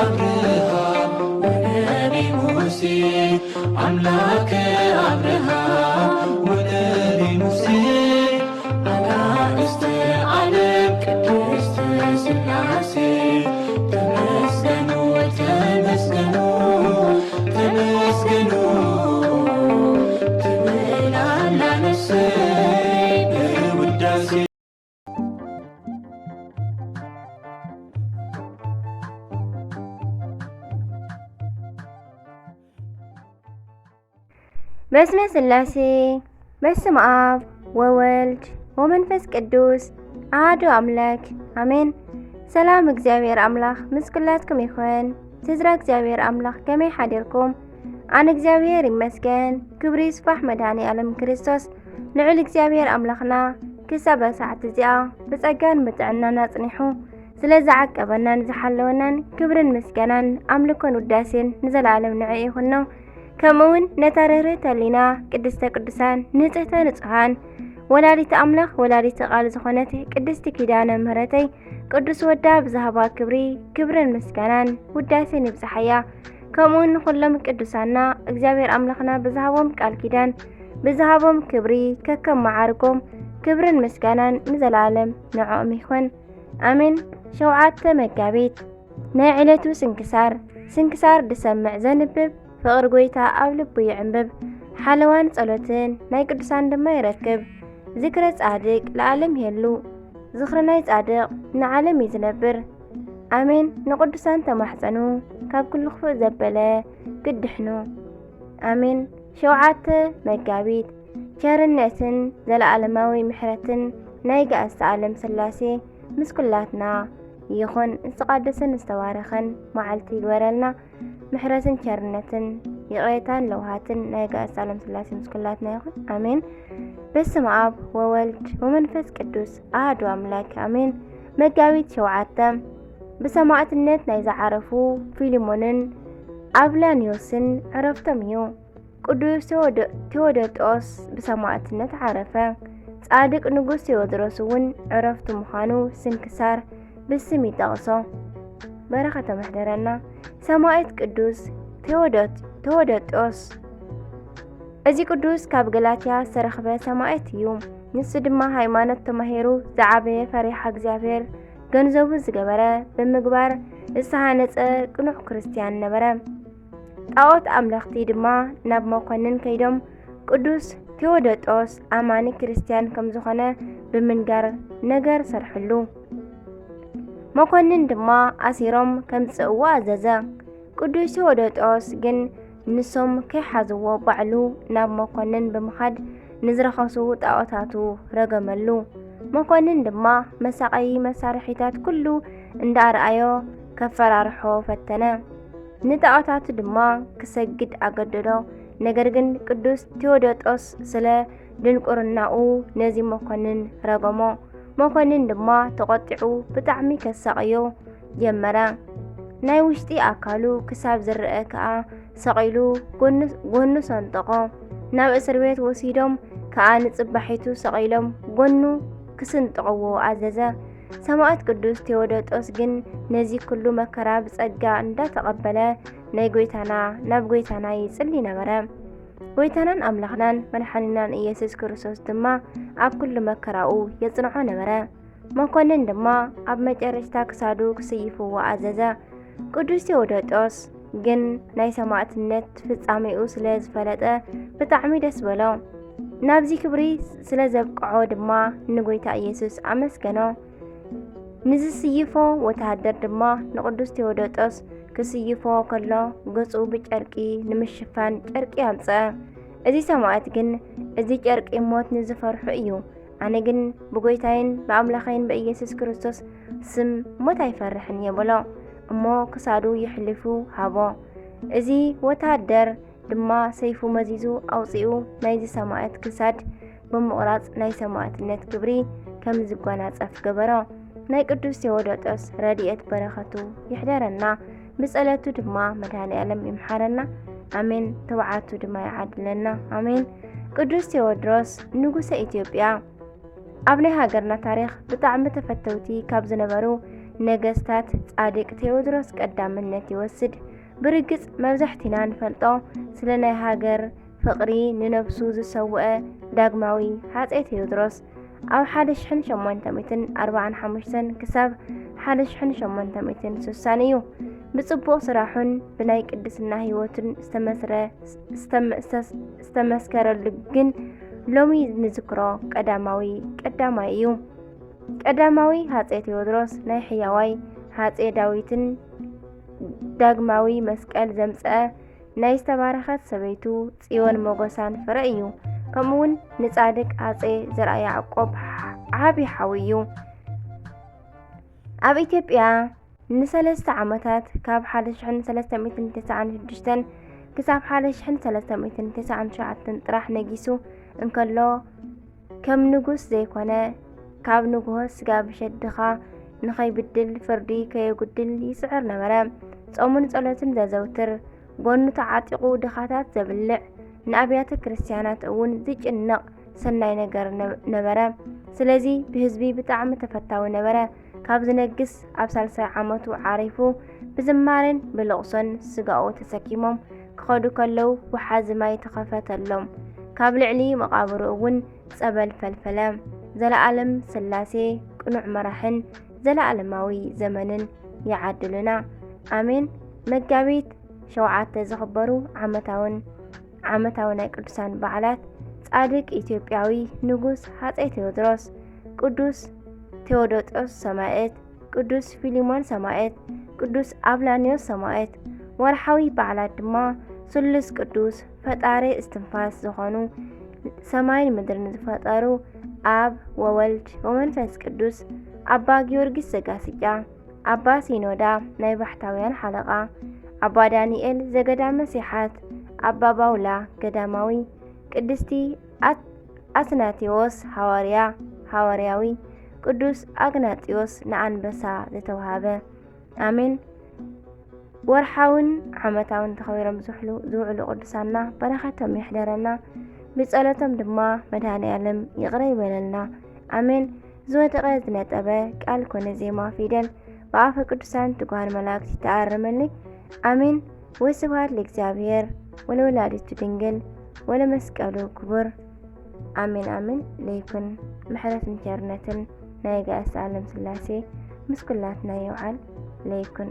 አብርሃም ወነቢ ሙሴ፣ አምላከ አብርሃም ወነቢ ሙሴ፣ አጋእዝተ ዓለም ቅድስት ሥላሴ፣ ተመስገኑ፣ ተመስገኑ፣ ተመስገኑ ትብል ኣላ ነፍሰይ በውዳሴ። በስመ ሥላሴ፣ በስመ አብ ወወልድ ወመንፈስ ቅዱስ አሐዱ አምላክ አሜን። ሰላም እግዚኣብሔር ኣምላኽ ምስ ኩላትኩም ይኹን። ስድራ እግዚኣብሔር ኣምላኽ ከመይ ሓዲርኩም? ኣነ እግዚኣብሔር ይመስገን፣ ክብሪ ይስፋሕ መድኃኔ ዓለም ክርስቶስ። ልዑል እግዚኣብሔር ኣምላኽና ክሳብ እዛ ሰዓት እዚኣ ብጸጋን ብጥዕናን ኣጽኒሑ ስለ ዝዓቀበናን ዝሓለወናን ክብርን ምስጋናን ኣምልኮን ውዳሴን ንዘለዓለም ንዕኡ ይኹኖ። ከምኡ እውን ነታ ርህርህቲ ሕሊና ቅድስተ ቅዱሳን ንጽህተ ንጹሃን ወላዲተ ኣምላኽ ወላዲተ ቃል ዝኾነት ቅድስቲ ኪዳነ ምህረተይ ቅዱስ ወዳ ብዝሃባ ክብሪ ክብርን ምስጋናን ውዳሴን ይብጽሓያ። ከምኡ እውን ንኹሎም ቅዱሳና እግዚኣብሔር ኣምላኽና ብዝሃቦም ቃል ኪዳን ብዝሃቦም ክብሪ ከከም መዓርጎም ክብርን ምስጋናን ንዘለዓለም ንዕኦም ይኹን። ኣሜን። ሸውዓተ መጋቢት ናይ ዕለቱ ስንክሳር። ስንክሳር ድሰምዕ ዘንብብ ፍቕሪ ጐይታ ኣብ ልቡ ይዕንብብ። ሓለዋን ጸሎትን ናይ ቅዱሳን ድማ ይረክብ። ዝክረ ጻድቅ ለዓለም ይሄሉ። ዝኽሪ ናይ ጻድቕ ንዓለም እዩ ዝነብር። ኣሜን። ንቅዱሳን ተማሕጸኑ፣ ካብ ኩሉ ክፉእ ዘበለ ግድሕኑ። ኣሜን። ሸውዓተ መጋቢት። ቸርነትን ዘለዓለማዊ ምሕረትን ናይ ጋእስተ ዓለም ሥላሴ ምስ ኩላትና ይኹን። ዝተቓደሰን ዝተባረኸን መዓልቲ ይግበረልና። ምሕረትን ቸርነትን ይቕሬታን ለውሃትን ናይ ጋእስተ ዓለም ሥላሴ ምስ ኩላትና ይኹን። ኣሜን። በስመ አብ ወወልድ ወመንፈስ ቅዱስ አሐዱ አምላክ አሜን። መጋቢት ሸውዓተ ብሰማዕትነት ናይ ዝዓረፉ ፊልሞንን አብላንዮስን ዕረፍቶም እዩ። ቅዱስ ቴዎዶ-፣ ቴዎዶጦስ ብሰማዕትነት ዓረፈ። ጻድቅ ንጉስ ቴዎድሮስ እውን ዕረፍቱ ምዃኑ ስንክሳር ብስም ይጠቕሶ። በረኸቶም ይሕደረና። ሰማዕት ቅዱስ ቴዎዶት-፣ ቴዎዶጦስ። እዚ ቅዱስ ካብ ገላትያ ዝተረኽበ ሰማዕት እዩ። ንሱ ድማ ሃይማኖት ተማሂሩ ዝዓበየ ፈሪሃ እግዚኣብሔር ገንዘቡ ዝገበረ ብምግባር ዝተሃነጸ ቅኑዕ ክርስትያን ነበረ። ጣዖት ኣምለኽቲ ድማ ናብ መኮንን ከይዶም ቅዱስ ቴዎዶጦስ ኣማኒ ክርስትያን ከም ዝኾነ ብምንጋር ነገር ሰርሕሉ። መኮንን ድማ ኣሲሮም ከምጽእዎ ኣዘዘ። ቅዱስ ቴዎዶጦስ ግን ንሶም ከይሓዝዎ ባዕሉ ናብ መኮንን ብምኻድ ንዝረኸሱ ጣዖታቱ ረገመሉ። መኮንን ድማ መሳቐዪ መሳርሒታት ኩሉ እንዳኣርኣዮ ከፈራርሖ ፈተነ። ንጣዖታቱ ድማ ክሰግድ ኣገደዶ። ነገር ግን ቅዱስ ቴዎዶጦስ ስለ ድንቁርናኡ ነዚ መኮንን ረገሞ። መኮንን ድማ ተቖጢዑ ብጣዕሚ ከሳቕዮ ጀመረ። ናይ ውሽጢ ኣካሉ ክሳብ ዝረኣ ከኣ ሰቒሉ ጎኑ፣ ጎኑ ሰንጠቖ። ናብ እስር ቤት ወሲዶም ከኣ ንጽባሒቱ ሰቒሎም ጎኑ ክስንጥቕዎ ኣዘዘ። ሰማዕት ቅዱስ ቴዎዶጦስ ግን ነዚ ኩሉ መከራ ብጸጋ እንዳተቐበለ ናይ ጐይታና፣ ናብ ጐይታና ይጽሊ ነበረ። ጐይታናን ኣምላኽናን መድሓኒናን ኢየሱስ ክርስቶስ ድማ ኣብ ኩሉ መከራኡ የጽንዖ ነበረ። መኮንን ድማ ኣብ መጨረሽታ ክሳዱ ክስይፍዎ ኣዘዘ። ቅዱስ ቴዎዶጦስ ግን ናይ ሰማዕትነት ፍጻሜኡ ስለ ዝፈለጠ ብጣዕሚ ደስ በሎ። ናብዚ ክብሪ ስለ ዘብቅዖ ድማ ንጐይታ ኢየሱስ ኣመስገኖ። ንዝስይፎ ወተሃደር ድማ ንቅዱስ ቴዎዶጦስ ክስይፎ ከሎ ገጹ ብጨርቂ ንምሽፋን ጨርቂ ኣምጸአ። እዚ ሰማዕት ግን፣ "እዚ ጨርቂ ሞት ንዝፈርሑ እዩ፣ ኣነ ግን ብጐይታይን ብኣምላኸይን ብኢየሱስ ክርስቶስ ስም ሞት ኣይፈርሕን እየ" በሎ። እሞ ክሳዱ የሕሊፉ ሃቦ። እዚ ወተሃደር ድማ ሰይፉ መዚዙ ኣውጺኡ ናይዚ ሰማዕት ክሳድ ብምቑራጽ ናይ ሰማዕትነት ክብሪ ከም ዝጓናጸፍ ገበሮ። ናይ ቅዱስ ቴዎዶጦስ ረድኤት በረኸቱ ይሕደረና፣ ብጸሎቱ ድማ መድኃኔ ዓለም ይምሓረና። ኣሜን። ትብዓቱ ድማ ይዓድለና። ኣሜን። ቅዱስ ቴዎድሮስ ንጉሰ ኢትዮጵያ። ኣብ ናይ ሃገርና ታሪኽ ብጣዕሚ ተፈተውቲ ካብ ዝነበሩ ነገስታት ጻድቅ ቴዎድሮስ ቀዳምነት ይወስድ። ብርግጽ መብዛሕቲና ንፈልጦ ስለ ናይ ሃገር ፍቕሪ ንነብሱ ዝሰውአ ዳግማዊ ሃጸይ ቴዎድሮስ ኣብ ሓደ ሽሕን ሸሞንተ ሚእትን ኣርባዓን ሓሙሽተን ክሳብ ሓደ ሽሕን ሸሞንተ ሚእትን ስሳን እዩ። ብጽቡቕ ስራሑን ብናይ ቅድስና ህይወቱን ዝተመስረ ዝተመ- ዝተስ- ዝተመስከረሉ ግን ሎሚ ንዝክሮ ቀዳማዊ ቀዳማይ እዩ። ቀዳማዊ ሃጸይ ቴዎድሮስ ናይ ሕያዋይ ሃጸይ ዳዊትን ዳግማዊ መስቀል ዘምጸአ ናይ ዝተባረኸት ሰበይቱ ጽዮን መጎሳን ፍረ እዩ። ከምኡውን ንጻድቅ ኣጼ ዘርኣ ያዕቆብ ዓቢ ሓው እዩ። ኣብ ኢትዮጵያ ንሰለስተ ዓመታት ካብ ሓደ ሽሕን ሰለስተ ሚእትን ተስዓን ሽዱሽተን ክሳብ ሓደ ሽሕን ሰለስተ ሚእትን ተስዓን ትሽዓተን ጥራሕ ነጊሱ እንከሎ ከም ንጉስ ዘይኮነ ካብ ንግሆ ስጋ ብሸት ድኻ ንኸይብድል ፍርዲ ከየጉድል ይጽዕር ነበረ። ጾሙን ጸሎትን ዘዘውትር፣ ጎኑ ተዓጢቑ ድኻታት ዘብልዕ፣ ንኣብያተ ክርስቲያናት እውን ዝጭነቕ ሰናይ ነገር ነ- ነበረ። ስለዚ ብህዝቢ ብጣዕሚ ተፈታዊ ነበረ። ካብ ዝነግስ ኣብ ሳልሳይ ዓመቱ ዓሪፉ ብዝማሬን ብልቕሶን ስጋኡ ተሰኪሞም ክኸዱ ከለዉ ወሓዚ ማይ ተኸፈተሎም። ካብ ልዕሊ መቓብሩ እውን ጸበል ፈልፈለ። ዘለኣለም ስላሴ ቅኑዕ መራሕን ዘለኣለማዊ ዘመንን ይዓድልና። ኣሜን። መጋቢት ሸውዓተ ዝኽበሩ ዓመታውን ዓመታዊ ናይ ቅዱሳን በዓላት ጻድቅ ኢትዮጵያዊ ንጉስ ሃጸይ ቴዎድሮስ፣ ቅዱስ ቴዎዶጦስ ሰማዕት፣ ቅዱስ ፊሊሞን ሰማዕት፣ ቅዱስ ኣብላኒዮስ ሰማዕት። ወርሓዊ በዓላት ድማ ስሉስ ቅዱስ ፈጣሪ እስትንፋስ ዝኾኑ ሰማይን ምድርን ዝፈጠሩ ኣብ ወወልድ ወመንፈስ ቅዱስ፣ ኣባ ጊዮርጊስ ዘጋስጫ፣ ኣባ ሲኖዳ ናይ ባሕታውያን ሓለቓ፣ ኣባ ዳንኤል ዘገዳመ ሲሓት፣ ኣባ ባውላ ገዳማዊ፣ ቅድስቲ ኣት- ኣትናቴዎስ ሃዋርያ ሃዋርያዊ፣ ቅዱስ ኣግናጢዮስ ንኣንበሳ ዝተውሃበ። ኣሜን። ወርሓውን ዓመታውን ተኸቢሮም ዝውሕሉ ዝውዕሉ ቅዱሳንና በረኸቶም ይሕደረና፣ ብጸሎቶም ድማ መድኃኔ ዓለም ይቕረ ይበለልና። ኣሜን። ዝወደቐ ዝነጠበ ቃል ኮነ ዜማ ፊደል ብኣፈ ቅዱሳን ትጉሃን መላእክት ይተኣረመልይ። ኣሜን። ወስብሐት ለእግዚኣብሔር ወለወላዲቱ ድንግል ወለመስቀሉ ክቡር። ኣሜን ኣሜን። ለይኩን ምሕረትን ቸርነትን ናይ ኣጋእዝተ ዓለም ስላሴ ምስ ኩላትና ይውዓል። ለይኩን